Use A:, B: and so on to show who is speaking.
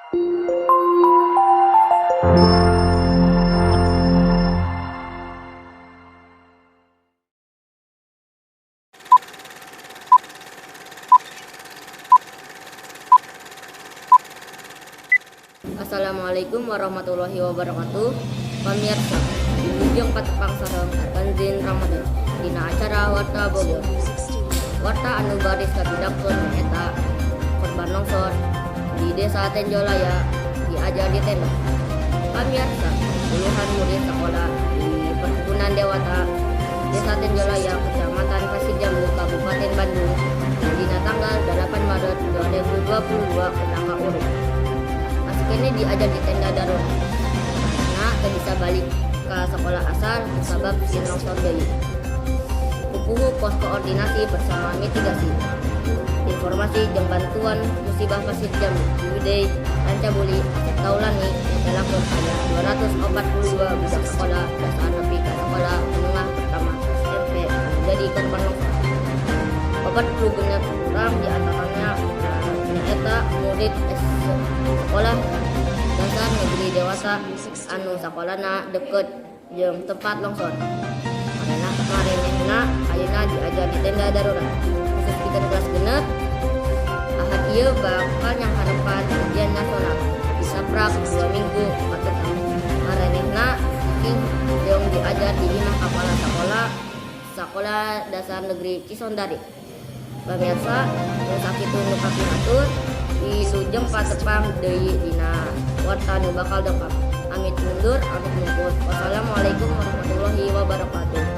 A: Assalamualaikum warahmatullahi wabarakatuh. Pamirsa, Wilujeng patepang sareng Kanzin Ramadan dina acara Warta Bogor. Warta anu baris kapidakkeun nyaeta korban longsor di Desa Tenjolaya diajar di tenda. Pamirsa, puluhan murid sekolah di Perkebunan Dewata, Desa Tenjolaya, Kecamatan Pasirjambu, Kabupaten Bandung, dina tanggal 8 Maret 2022 kena kaurug. Masih keneh diajar di tenda darurat karena teu bisa balik ke sekolah asal sabab sieun longsor deui. Pupuhu pos koordinasi bersama mitigasi informasi jeung bantuan musibah Pasir Jambu, Ciwidey, Rancabuli, Asep Taulani, netelakeun aya 242 budak sekolah dasar nepi ka sekolah menengah pertama SMP anu jadi korban longsor. 46 urang diantaranya nyaeta murid sekolah dasar negeri Dewata anu sakolana deket jeung tempat longsor. Maranehna ayeuna diajar di tenda darurat. Khusus pikeun kelas 6, Ahad ieu bakal nyanghareupan ujian nasional disaprak 2 minggu ka tukang. Maranehna cicing jeung diajar di imah kepala sekolah Sekolah Dasar Negeri Cisondari. Pamirsa, nu sakitu nu kapihatur, wilujeng patepang deui dina warta nu bakal dongkap. Amit mundur, amit mungkur. Wassalamualaikum warahmatullahi wabarakatuh.